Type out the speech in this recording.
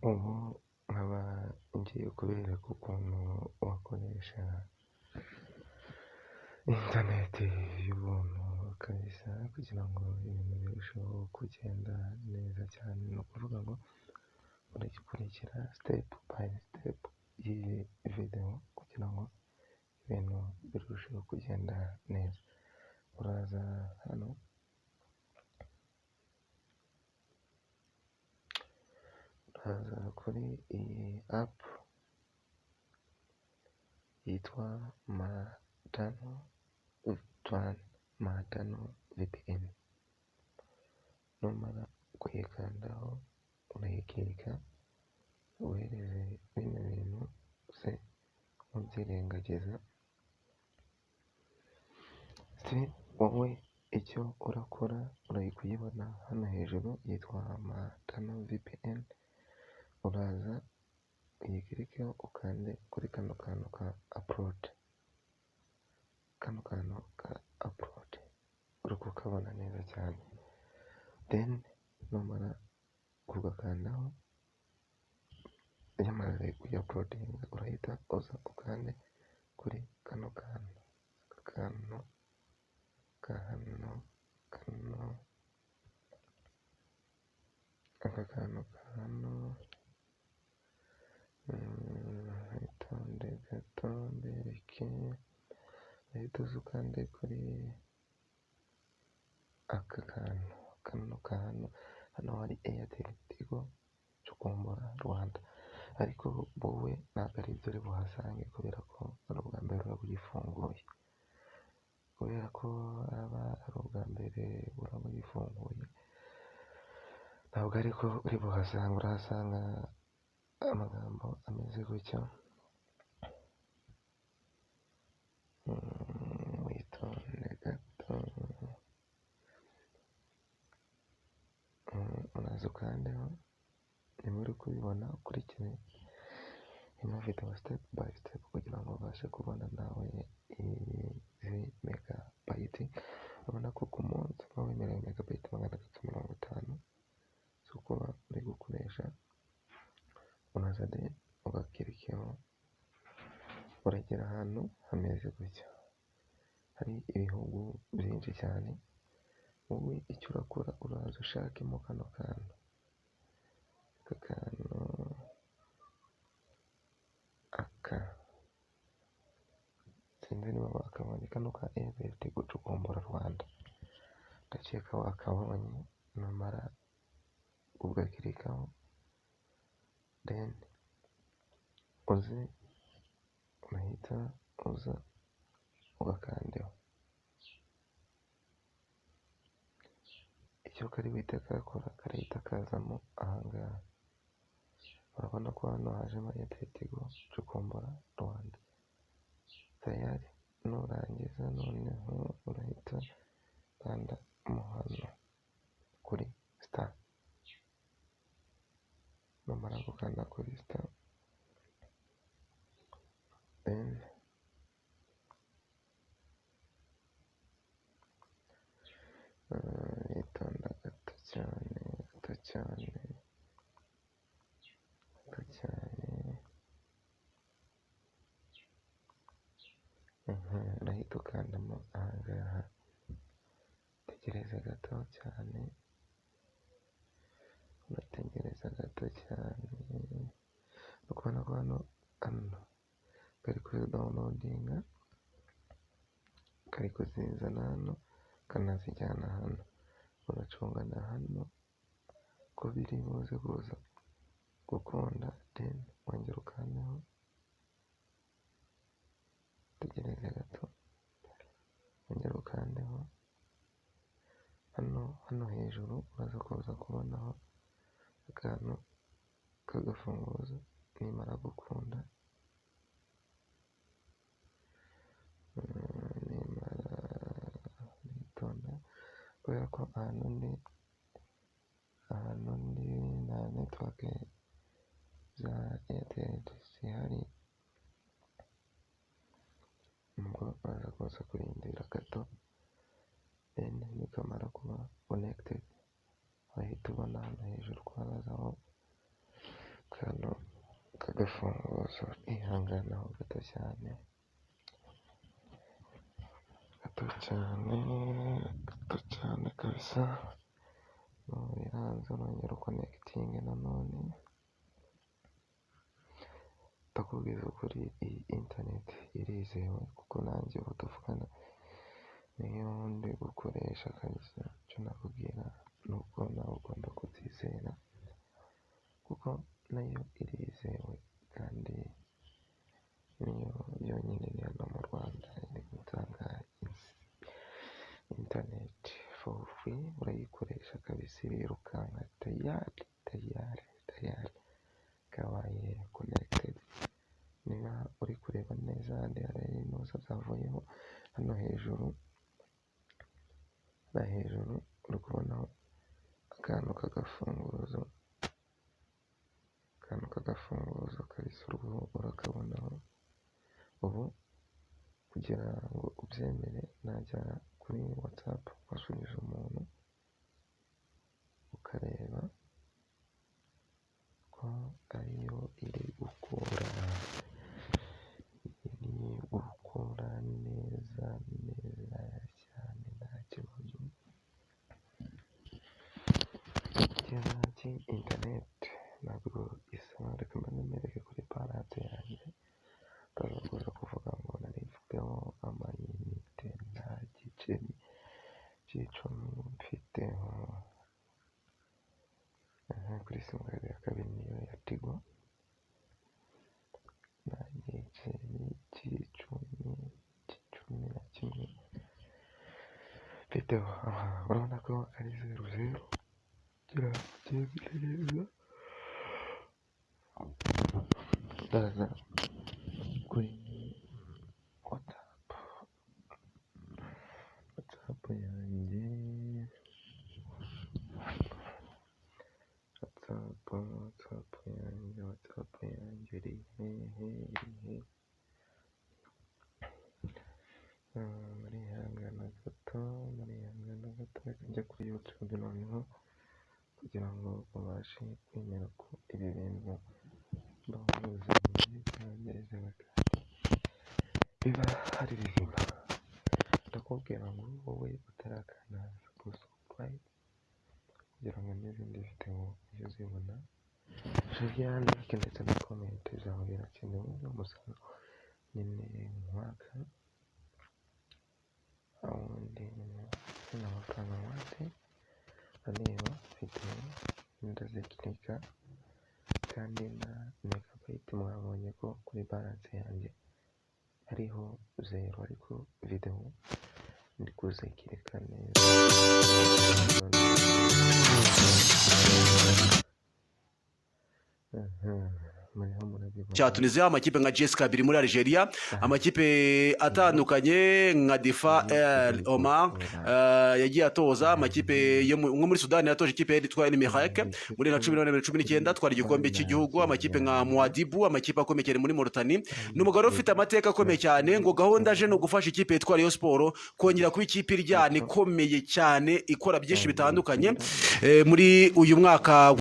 Ubu nkaba ngiye kubereka ukuntu wakoresha interineti y'ubuntu kabisa, kugira ngo ibintu birusheho kugenda neza cyane. Ni ukuvuga ngo uragikurikira step by step y'iyi videwo kugira ngo ibintu birusheho kugenda neza. Uraza hano, uraza kuri iyi app yitwa Matano VPN. Numara kuyikandaho urayikirika, wohereze bino bintu se nk'ubyirengagiza. Se wowe icyo urakora uri kuyibona hano hejuru yitwa Matano VPN, uraza uyikirikeho ukande kuri kano kantu ka upload, kano kantu ka upload uri kukabona neza cyane. Then numara kugakandaho yamaze kuyauploadinga, urahita uza ukande kuri kano kantu, aka kantu ka hano, kano, aka kantu ka hano, witonde gato mbereke, urahita uza ukande kuri aka kantu, kano ka hano, hano hari Airtel Tigo Cukumbura Rwanda, ariko wowe ntabwo ari ibyo uri buhasange kubera ko ari ubwa mbere uraba uyifunguye, kubera ko aba ari ubwa mbere uraba uyifunguye, ntabwo ariko uri buhasanga, urahasanga amagambo ameze gutya. Witonde gato, uraza ukandeho, niba uri kubibona ukurikire ino video step by step kugira ngo ubashe kubona nawe izi megabyte. Urabona ko ku munsi uba wemerewe megabyte 350 zo kuba uri gukoresha. Uraza then ugakirikaho, uragera ahantu hameze gutya, hari ibihugu byinshi cyane. Wowe icyo urakora uraza ushakemo kano kantu, aka kantu aka, sinzi niba wakabonye, kano ka Airtel Tigo Cukumbura Rwanda, ndakeka wakabonye. Numara ugakirikaho then uze urahita uza ugakandeho, icyo kari buhite kakora karahita kazamo ahangaha. Urabona ko hano hajemo Airtel Tigo Cukumbura Rwanda tayari. Nurangiza noneho urahita ukanda mo hano kuri star, numara gukanda kuri star then witonda gato cyane, gato cyane, gato cyane, urahita ukandamo ahangaha, tegereza gato cyane, urategereza gato cyane. Uri kubona ko hano kari kuzidawunilodinga, kari kuzizana hano kanazijyana hano, uracungana hano ko biri buze kuza gukunda, then wongera ukandeho, utegereze gato, wongera ukandeho hano, hano hejuru uraza kuza kubonaho akantu k'agafunguzo, nimara gukunda, nimara witonda kubera ko ahantu ndi nta network za Airtel zihari, ubwo uraza kuza kurindira gato, then nikamara kuba connected urahita ubona hano hejuru ko harazaho Agafunguzo, ihanganaho gato cyane, gato cyane, gato cyane kabisa. Biranze, urongera uconnectinge nanone. Ndakubwiza ukuri, iyi interineti irizewe kuko nanjye ubu tuvugana niyo ndi gukoresha kabisa. Icyo nakubwira ni uko nawe ugomba kubyizera kuko nayo irizewe, kandi niyo yonyine iri hano mu Rwanda iri gutanga interineti for free. Urayikoresha kabisa, irirukanka, tayari, tayari, tayari, kabaye connected. Niba uri kureba neza, hari ibinuza byavuyeho hano hejuru, hariya hejuru uri kubonaho akantu k'agafunguzo, akantu k'agafunguzo kabisa, urakabonaho. Ubu kugira ngo ubyemere, najya kuri WhatsApp nkasubiza umuntu, ukareba ko ariyo iri gukora, iri gukora neza neza cyane, nta kibazo. Ikibazo interineti ntabwo isaba. Reka mbanze mbereke kuri balance yanjye, utaza kuza kuvuga ngo nari mfiteho amayinite, nta giceri cy'icumi mfiteho. Kuri simukadi ya kabiri niyo ya Tigo, nta giceri cy'icumi, cy'icumi na kimwe mfiteho. Urabona ko ari zeru zeru, kugira ubyemere neza ndaza kuri WhatsApp, WhatsApp yanjye, WhatsApp, WhatsApp yanjye, WhatsApp yanjye iri hehe? Iri he? Murihangana gato, murihangana gato, reka njye kuri YouTube noneho kugira ngo ubashe kwemera ko ibi bintu mba byizewe kandi biba ari bizima. Ndakubwira ngo wowe utarakanda subscribe kugira ngo n'izindi video ujye uzibona, share, like ndetse na comment zawe birakenewe, ni umusanzu nyine nkwaka, ubundi nta mafaranga nkwatse. Areba video ndaziclicka, kandi na megabyte mwabonye ko kuri balance yanjye hariho zero, ariko video ndi kuziclicka neza. Muriho murabibona. Cya Tunisia, amakipe nka JS Kabylie muri Algeria, amakipe atandukanye nka Difa El Omar yagiye atoza amakipe yo nko muri Sudani, yatoje ikipe yitwa El Merreikh muri 2014, twara igikombe cy'igihugu, amakipe nka Muadibu, amakipe akomeye cyane muri Mauritania. Ni umugabo wari ufite amateka akomeye cyane. Ngo gahunda aje ni ugufasha ikipe yitwa Rayon Sport kongera kuba ikipe iryana, ikomeye cyane, ikora byinshi bitandukanye muri uyu mwaka.